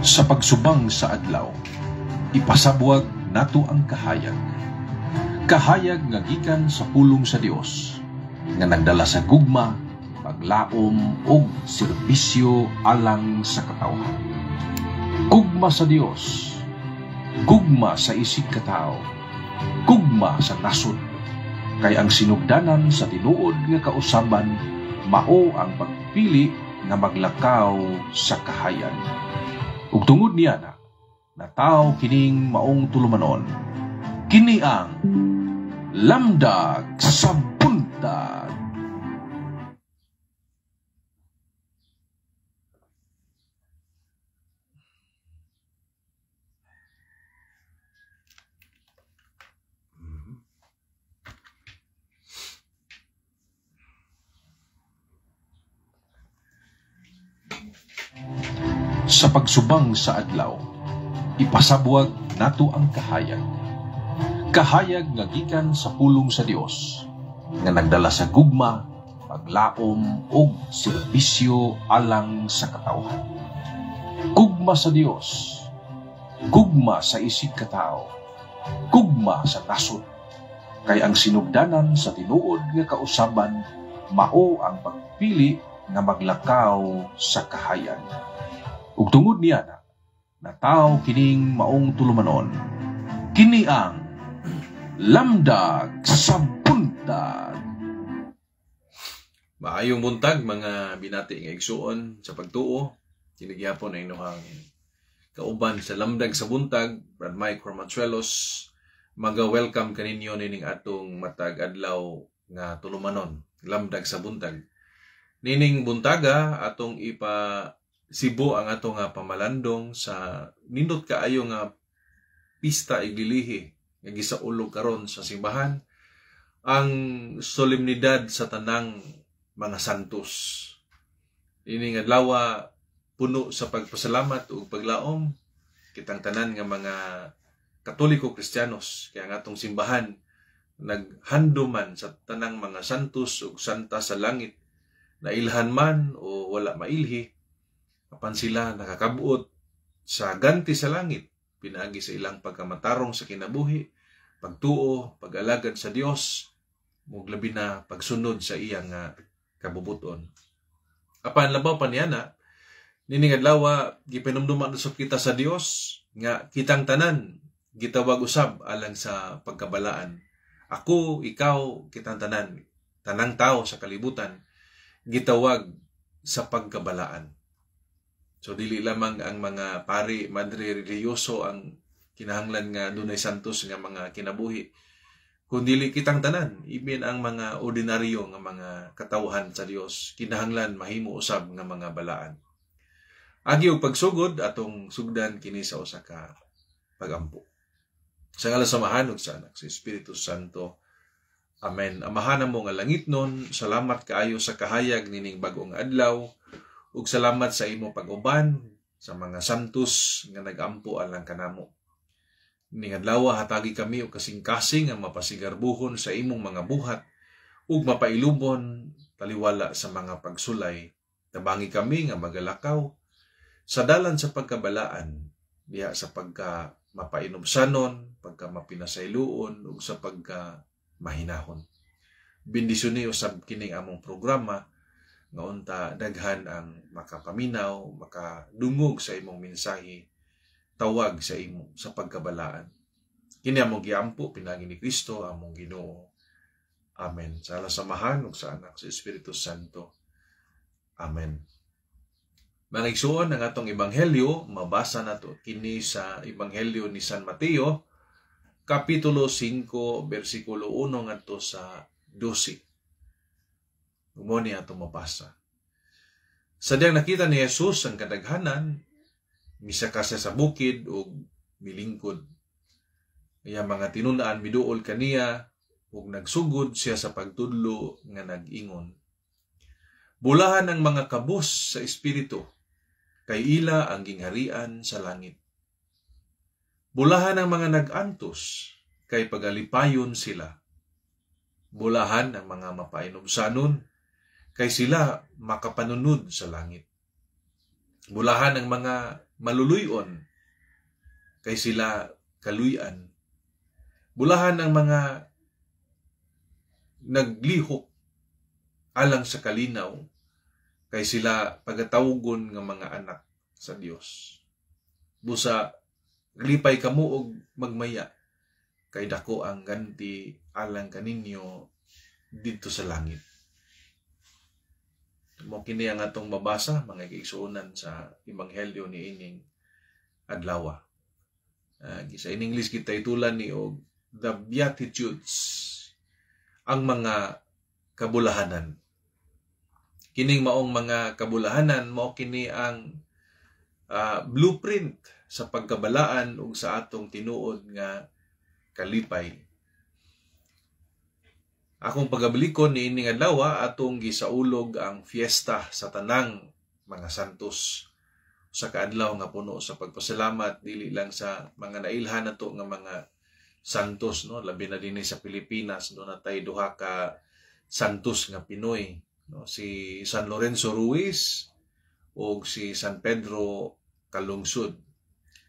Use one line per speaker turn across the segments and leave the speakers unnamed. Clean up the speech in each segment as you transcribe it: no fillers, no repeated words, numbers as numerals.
Sa pagsubang sa adlaw, ipasabwag nato ang kahayag. Kahayag nga gikan sa pulong sa Dios, nga nagdala sa gugma, paglaom ug serbisyo alang sa katawhan. Gugma sa Dios, gugma sa isig katawo, gugma sa nasod. Kay ang sinugdanan sa tinuod nga kausaban mao ang pagpili nga maglakaw sa kahayag. Ug tungod niya na, nataw kining maong tulumanon. Kini ang Lamdag sa Buntag. Sa pagsubang sa adlaw, ipasabwag nato ang kahayag. Kahayag nga gikan sa pulong sa Dios, nga nagdala sa gugma, paglaom ug serbisyo alang sa katawhan. Gugma sa Dios, gugma sa isig katawo, gugma sa nasod. Kay ang sinugdanan sa tinuod nga kausaban mao ang pagpili nga maglakaw sa kahayag. Ug tungod niya na, nataw kining maong tulumanon. Kini ang Lamdag sa Buntag.
Maayong buntag mga binati nga igsuon sa pagtuo. Kini gihapon ang inyong kauban sa Lamdag sa Buntag, Brad Mike Romanzuelos. Maga-welcome kaninyo nining atong matag adlaw nga tulumanon, Lamdag sa Buntag. Nining buntaga atong ipa sibo ang ato nga pamalandong sa nindot kaayo nga pista iglilihi nga gisaulog karon sa simbahan, ang solemnidad sa tanang mga santos. Nining adlaw puno sa pagpasalamat ug paglaom kitang tanan nga mga Katoliko Kristiyanos, kaya ang atong simbahan naghanduman sa tanang mga santos ug santa sa langit, nailhan man o wala mailhi, apan sila nakakabuot sa ganti sa langit pinaagi sa ilang pagkamatarong sa kinabuhi, pagtuo, pag-alagad sa Dios, ug labi na pagsunod sa iyang kabubuton. Apan labaw pa niya na, nining adlaw gipanumduman usab kita sa Dios nga kitang tanan gitawag usab alang sa pagkabalaan. Ako, ikaw, kitang tanan, tanang tao sa kalibutan gitawag sa pagkabalaan. So dili lamang ang mga pari, madre, relihiyoso ang kinahanglan nga dunay santos nga mga kinabuhi, kundi kitang tanan, even ang mga ordinaryo nga mga katawhan sa Dios, kinahanglan mahimo usab nga mga balaan. Agi og pagsugod atong sugdan kini sa usa ka pagampo. Sa ngalan sa Amahan ug sa Anak sa Espiritu Santo. Amen. Amahan mo nga langitnon, salamat kaayo sa kahayag nining bag-ong adlaw. Ug salamat sa imo pag-uban sa mga santos nga nagampo alang kanamo. Ning adlaw hatagi kami og kasing-kasing nga mapasigarbuhon sa imong mga buhat ug mapailubon taliwala sa mga pagsulay. Tabangi kami nga magalakaw sa dalan sa pagkabalaan, diha sa pagka mapainubsanon, pagka mapinasayloon ug sa pagka mahinahon. Bendisyoni usab kining among programa nga unta daghan ang makapaminaw, makadungog sa imong mensahe, tawag sa imo sa pagkabalaan. Kini among giampo pinaagi ni Kristo among Ginoo. Amen. Sa ngalan sa Amahan ug sa Anak sa Espiritu Santo. Amen. Mga igsuon, ang atong ebanghelyo mabasa nato kini sa Ebanghelyo ni San Mateo kapitulo 5 bersikulo 1 ngadto sa 12. Mo ni atong mabasa. Sa diyang nakita ni Jesus ang kadaghanan, misaka siya sa bukid ug milingkod. Iya mga tinun-an miduol kaniya ug nagsugod siya sa pagtudlo nga nag-ingon. Bulahan ang mga kabus sa espiritu, kay ila ang gingharian sa langit. Bulahan ang mga nag-antos, kay pagalipayon sila. Bulahan ang mga mapainubsanon, kay sila makapanunod sa langit. Bulahan ang mga maluluyon kay sila kaluyan. Bulahan ang mga naglihok alang sa kalinaw kay sila pagatawgon nga mga anak sa Dios. Busa lipay kamo og magmaya kay dako ang ganti alang kaninyo didto sa langit. Mo kini ang atong mabasa, mga kaigsuonan, sa ebanghelyo niining adlaw. Sa in English kita itulan ni og the Beatitudes, ang mga kabulahanan. Kining maong mga kabulahanan, mao kini ang blueprint sa pagkabalaan ug sa atong tinuod nga kalipay. Akong pagabalikon, niining adlaw atong gisaulog ang fiesta sa tanang mga santos, sa kaadlaw nga puno sa pagpasalamat dili lang sa mga nailhan nato nga mga santos, no, labi na dinhi sa Pilipinas. Duna tay duha ka santos nga Pinoy, no, si San Lorenzo Ruiz ug si San Pedro Calungsod.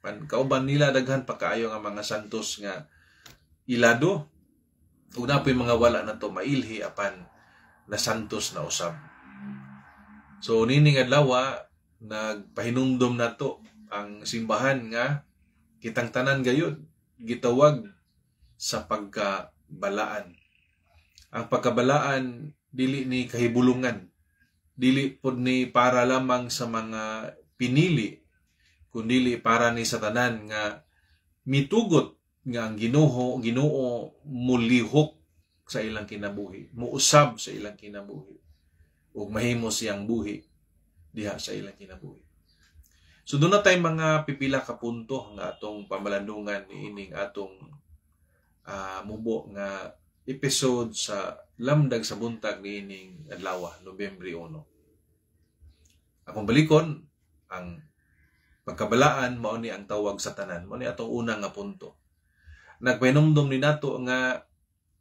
Pan kauban nila, daghan pa kaayo nga mga santos nga ilado ug naa poy mga wala nato mailhi apan na santos na usab. So nining adlaw, nagpahinumdom nato ang simbahan nga kitang tanan gayud gitawag sa pagkabalaan. Ang pagkabalaan dili ni kahibulungan, dili pod ni para lamang sa mga pinili, kundili para ni sa tanan nga mitugot nga ang Ginoo mulihok sa ilang kinabuhi, muusab sa ilang kinabuhi ug mahimo siyang buhi diha sa ilang kinabuhi. So duna tay mga pipila ka punto nga atong pamalandungan niining atong mubo nga episode sa Lamdag sa Buntag niining adlaw, Nobyembre 1. Akong balikon, ang pagkabalaan mao ni ang tawag sa tanan. Mao ni atong una nga punto. Nagpahinumdom ni nato nga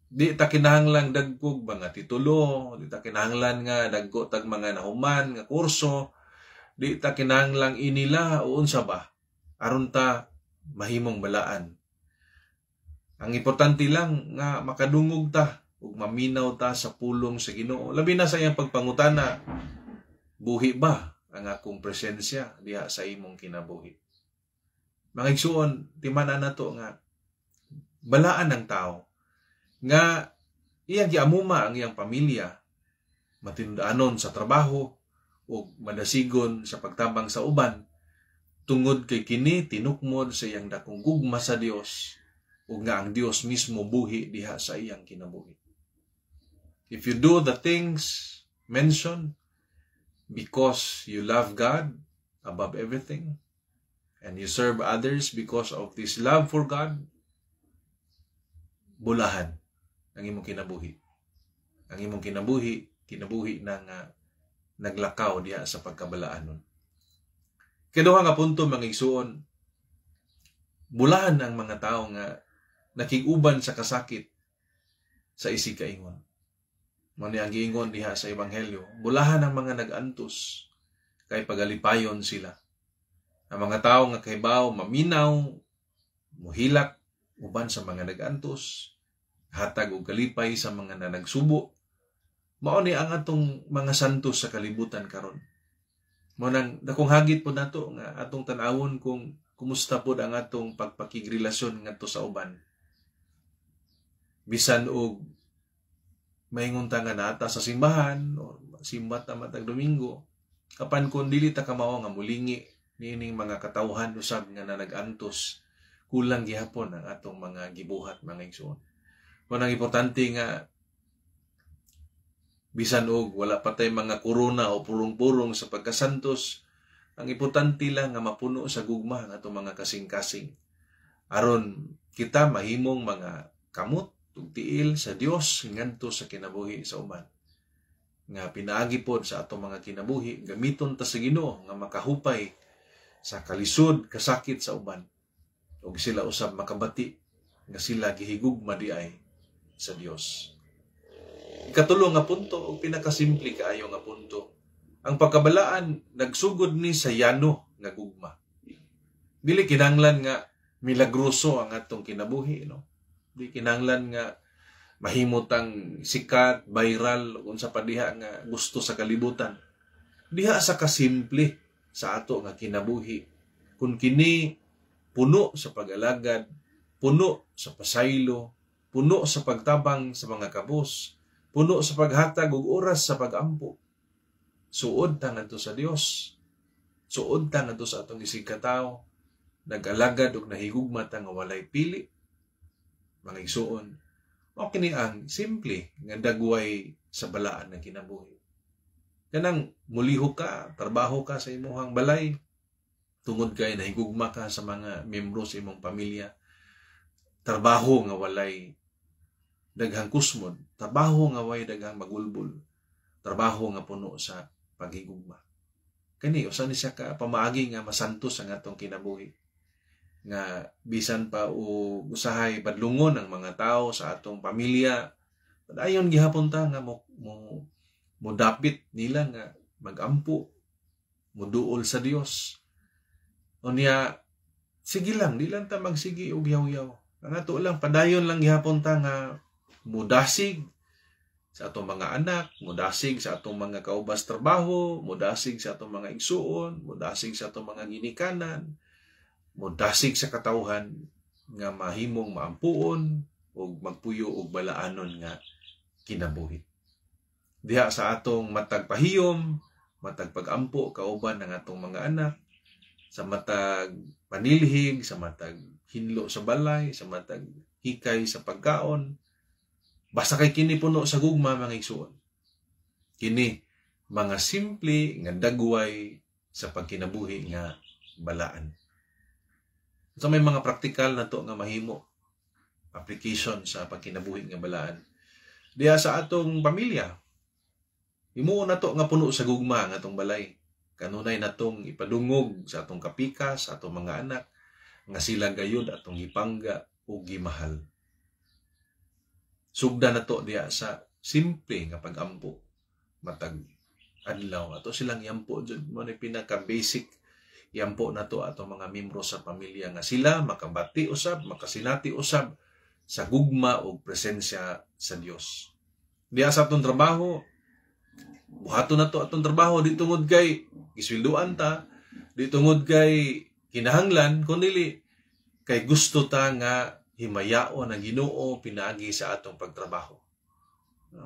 di ta kinahanglan dagkog mga titulo, di ta kinahanglan nga dagko tag mga nahuman nga kurso, di ta kinahanglang inila o unsa ba aron ta mahimong balaan. Ang importante lang nga makadungog ta ug maminaw ta sa pulong sa Ginoo. Labi na sa iyang pagpangutana, "Buhi ba ang akong presensya diha sa imong kinabuhi?" Mga igsuon, timan-an nato nga balaan ang tao nga iyang giamuma ang iyang pamilya, matinud-anon sa trabaho ug madasigon sa pagtabang sa uban tungod kay kini tinukmod sa iyang dakong gugma sa Dios ug nga ang Dios mismo buhi diha sa iyang kinabuhi. If you do the things mentioned because you love God above everything and you serve others because of this love for God, bulahan ang imong kinabuhi. Ang imong kinabuhi, kinabuhi na nga naglakaw diha sa pagkabalaanon. Kaduha nga punto, mga igsuon, bulahan ang mga tao nga nakig-uban sa kasakit sa isig kaingon. Mao ni ang giingon diha sa ebanghelyo, bulahan ang mga nag-antos kay pagalipayon sila. Ang mga tao nga kahibaw maminaw, muhilak uban sa mga nag-antos, hatag og kalipay sa mga nanagsubo. Mao ni ang atong mga santos sa kalibutan karon. Mao nang dakong hagit pod nato nga atong tan-awon kung kumusta pod ang atong pagpakigrelasyon ngadto sa uban. Bisan og maingon ta nga naa ta sa simbahan or simba ta matag Domingo, apan kung dili ta kamao nga mulingi niining mga katawhan usab nga nanagantos, kulang gihapon ang atong mga gibuhat, mga igsoon. Mao nang importante nga bisan og wala pa tay mga korona o purong-purong sa pagkasantos, ang importante lang nga mapuno sa gugma ang atong mga kasing-kasing aron kita mahimong mga kamot ug tiil sa Dios ngadto sa kinabuhi sa uban nga pinaagi pod sa atong mga kinabuhi, gamiton ta sa Ginoo nga makahupay sa kalisod, kasakit sa uban ug sila usab makabati nga sila gihigugma diay sa Dios. Ikatulo nga punto ug pinakasimple kaayo nga punto, Ang pagkabalaan nagsugod ni sa yano nga gugma. Dili kinahanglan nga milagroso ang atong kinabuhi, no? Di kinahanglan nga mahimutang sikat, viral, unsa pa diha nga gusto sa kalibutan. Diha sa kasimple sa ato nga kinabuhi. Kung kini puno sa pag-alagad, puno sa pasaylo, puno sa pagtabang sa mga kabos, puno sa paghatag og oras sa pagampo. Suod ta ngadto sa Dios. Suod ta ngadto sa atong isigkatawo. Nag-alagad og nahigugma ta nga walay pili. Mga igsuon, mao kini ang simple nga dagway sa balaan nga kinabuhi. Kanang mulihok ka, trabaho ka sa imuhang balay, tungod kay nahigugma ka sa mga membro sa imong pamilya. Trabaho nga walay daghang kusmod, trabaho nga way daghang magulbol, trabaho nga puno sa paghigugma. Kani usa ni siya ka pamaagi nga masantos ang atong kinabuhi. Nga bisan pa og usahay badlungon ang mga tao sa atong pamilya, padayon gihapon ta nga mo dapit nila nga magampo, moduol sa Dios. Unya sige lang, di lang ta magsige og yaw-yaw. Ang ato lang, padayon lang gihapon ta nga mudasig sa atong mga anak, mudasig sa atong mga kaubas trabaho, mudasig sa atong mga igsuon, mudasig sa atong mga ginikanan, mudasig sa katawhan nga mahimong maampuon ug magpuyo og balaanon nga kinabuhi. Diha sa atong matag pahiyom, matag pagampo kauban ng atong mga anak, sa matag panilhig, sa matag hinlo sa balay, sa matag hikay sa pagkaon, basta kay kini puno sa gugma, mga igsuon. Kini mga simple nga dagway sa pagkinabuhi nga balaan. So may mga praktikal na to nga mahimo application sa pagkinabuhi nga balaan. Diha sa atong pamilya, himuon nato nga puno sa gugma ang atong balay. Kanunay natong ipadungog sa atong kapikas, sa atong mga anak, nga sila gayud atong gipangga ug gimahal. Sugda nato diha sa simple nga pagampo matag adlaw ato silang iampo jud mo ni pinaka basic iampo nato atong mga membro sa pamilya nga sila makabati usab, makasinati usab sa gugma ug presensya sa Dios. Diha sa atong trabaho, buhaton nato atong trabaho di tungod kay gisweldoan ta, di tungod kay kinahanglan, kundi kay gusto ta nga himayaon ang Ginoo pinaagi sa atong pagtrabaho.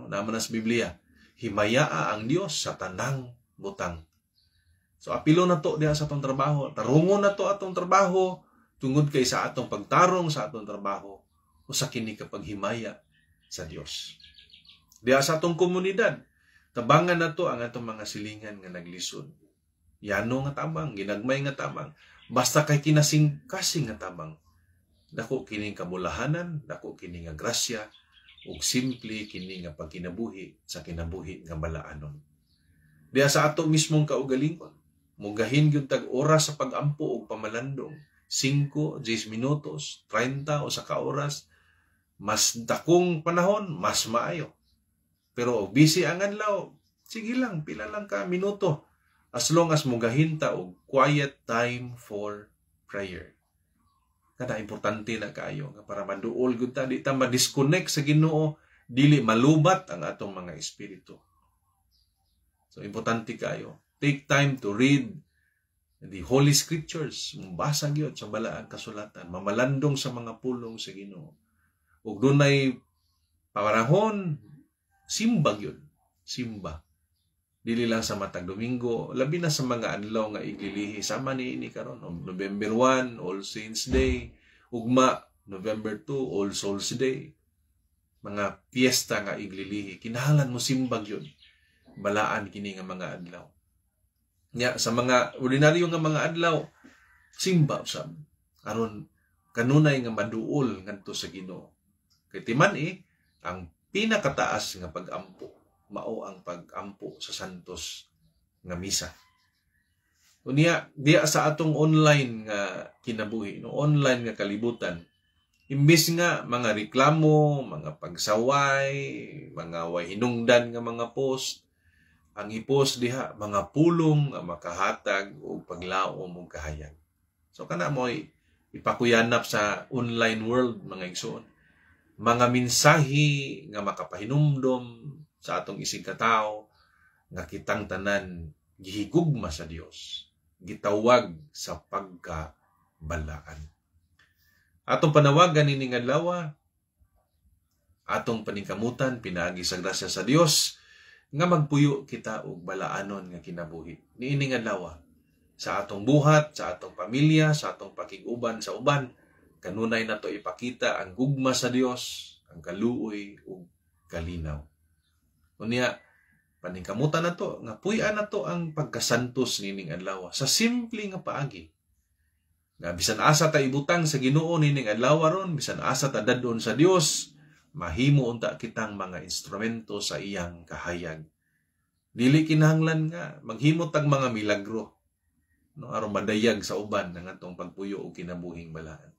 Naman na sa Biblia, himayaa ang Dios sa tanang butang. So apilo na to diha sa atong trabaho, tarungon na to atong trabaho tungod kay sa atong pagtarong sa atong trabaho usa kini ka paghimaya sa Dios. Diha sa atong komunidad, tabangan na to ang atong mga silingan nga naglisod. Yano nga tabang, ginagmay nga tabang, basta kay kinasing-kasing nga tabang. Dako kining kabulahanan, dako kini nga grasya, ug simple kini nga pagkinabuhi sa kinabuhi nga balaanon. Diha sa ato mismong kaugalingon, mugahin gyud tag oras sa pagampo ug pamalandong, 5, 10 minutos, 30 o sa ka oras, mas dakong panahon, mas maayo. Pero og busy ang adlaw, sige lang, pila lang ka minuto. As long as mugahin ta og quiet time for prayer. Kada importante na kaayo nga para maduol gud ta, di ta ma-disconnect sa Ginoo, dili malubat ang atong mga espiritu. So importante kaayo. Take time to read the Holy Scriptures, mubasa gyud sa balaang kasulatan, mamalandong sa mga pulong sa Ginoo. Ug dunay panahon, simba gyud, simba. Dili lang sa matag Domingo, labi na sa mga adlaw nga iglilihi sama ni ini karon, November 1, All Saints Day, ugma November 2, All Souls Day. Mga piyesta nga iglilihi, kinahanglan mo simba gyud. Balaan kini nga mga adlaw. Nya sa mga ordinaryo nga mga adlaw, simba usab aron kanunay nga maduol ngadto sa Ginoo. Kay timan-i ang pinakataas nga pag-ampo mao ang pag-ampo sa santos nga misa. Unya diya sa atong online nga kinabuhi, no, online nga kalibutan, imbes nga mga reklamo, mga pagsaway, mga way hinungdan nga mga post, Ang i-post diha mga pulong nga makahatag og paglaom ug kahayag. So kana mo ipakuyanap sa online world, mga igsoon. Mga mensahe nga makapahinumdom sa atong isig katawo nga kitang tanan gihigugma sa Dios, gitawag sa pagkabalaan. Atong panawagan nining adlaw, atong paningkamutan pinaagi sa grasya sa Dios nga magpuyo kita og balaanon nga kinabuhi niining adlaw sa atong buhat, sa atong pamilya, sa atong pakig-uban sa uban. Kanunay nato ipakita ang gugma sa Dios, ang kaluoy ug kalinaw. Unya, paningkamutan nato nga puy-an nato ang pagkasantos nining adlaw sa simple nga paagi. Nga bisan asa ta ibutang sa Ginoo nining adlaw ron, bisan asa ta dadon sa Dios, mahimo unta kitang mga instrumento sa iyang kahayag. Dili kinahanglan nga maghimo tag mga milagro, no, aron madayag sa uban ang atong pagpuyo og kinabuhing balaan.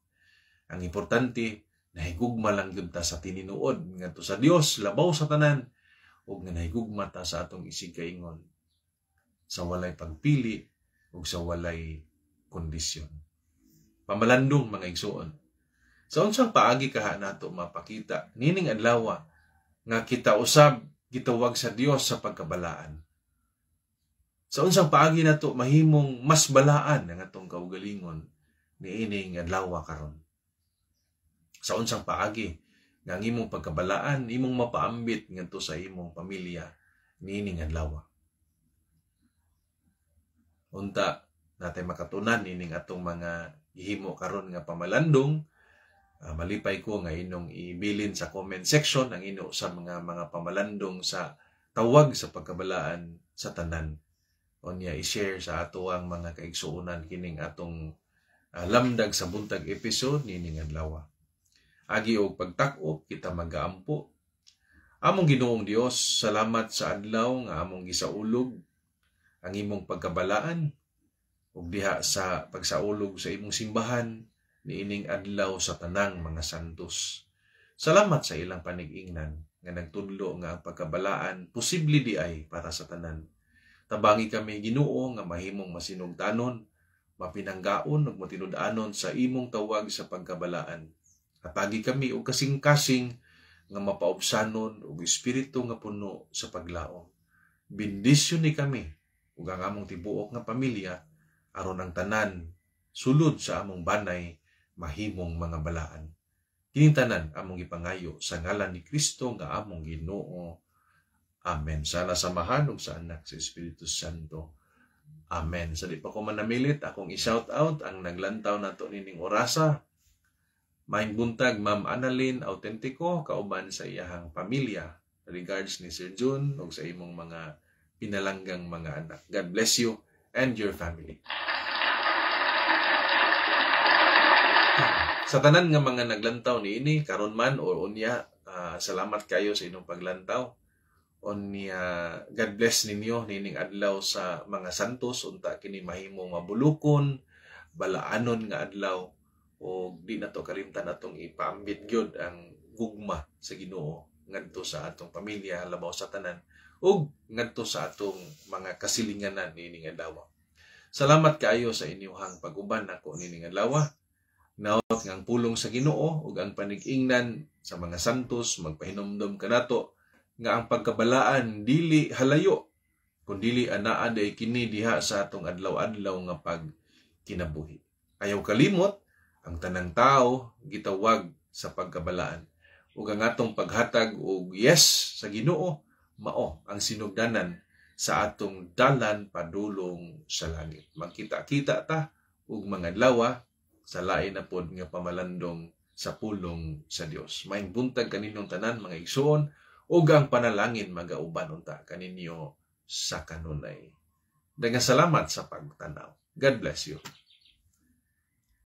Ang importante, nahigugma lang gyud ta sa tininuod ngadto sa Dios labaw sa tanan, ug nga nahigugma ta sa atong isig kaingon sa walay pagpili ug sa walay kondisyon. Pamalandong, mga igsuon. Sa unsang paagi kaha nato mapakita nining adlaw nga kita usab gitawag sa Dios sa pagkabalaan? Sa unsang paagi nato mahimong mas balaan ang atong kaugalingon niining adlaw karon? Sa unsang paagi nga ang imong pagkabalaan imong mapaambit ngadto sa imong pamilya niining adlaw? Unta natay makatunan nining atong mga gihimo karon nga pamalandong. Malipay ko nga inyong ibilin sa comment section ang ino sa mga pamalandong sa tawag sa pagkabalaan sa tanan. Unya i-share sa ato ang mga kaigsuonan kining atong lamdag sa buntag episode nining adlaw. Agi og pagtak-op, kita magaampo. Among Ginoong Dios, salamat sa adlaw nga among gisaulog ang imong pagkabalaan ug diha sa pagsaulog sa imong simbahan niining adlaw sa tanang mga santos. Salamat sa ilang panig-ingnan nga nagtudlo nga ang pagkabalaan posible di ay para sa tanan. Tabangi kami, Ginoo, nga mahimong masinugtanon, mapinanggaon ug matinud-anon sa imong tawag sa pagkabalaan. Hatagi kami og kasing-kasing nga mapaubsanon og espiritu nga puno sa paglaom. Bendisyon ni kami ug ang among tibuok nga pamilya aron ang tanan sulod sa among banay mahimong mga balaan. Kining tanan among gipangayo sa ngalan ni Kristo nga among Ginoo. Amen. Sana samahan ug sa Anak, sa Espiritu Santo. Amen. Sa di pa ko manamilit, akong i-shout out ang naglantaw nato nining orasa. Maayong buntag, Ma'am Annalyn Autentico, kauban sa iyahang pamilya. Regards ni Sir June ug sa imong mga pinalanggang mga anak. God bless you and your family. Sa tanan nga mga naglantaw niini karon man or unya, salamat kayo sa inyong paglantaw. Unya, God bless ninyo nining adlaw sa mga santos. Unta kini mahimong mabulukon, balaanon nga adlaw, og di nato kalimtan atong ipaambit gyud ang gugma sa Ginoo ngadto sa atong pamilya labaw sa tanan ug ngadto sa atong mga kasilinganan nining adlaw. Salamat kaayo sa inyong pag-uban nako nining adlaw. Naot nga ang pulong sa Ginoo ug ang panig-ingnan sa mga santos magpahinumdom kanato nga ang pagkabalaan dili halayo kundili anaa day kini diha sa atong adlaw-adlaw nga pagkinabuhi. Ayaw kalimot, ang tanang tao gitawag sa pagkabalaan ug ang atong paghatag og yes sa Ginoo mao ang sinugdanan sa atong dalan padulong sa langit. Magkita-kita ta ug mga adlaw sa lain na pod nga pamalandong sa pulong sa Dios. Maayong buntag kaninyong tanan, mga igsoon, ug ang panalangin magauban unta kaninyo sa kanunay. Daghang salamat sa pagtanaw. God bless you.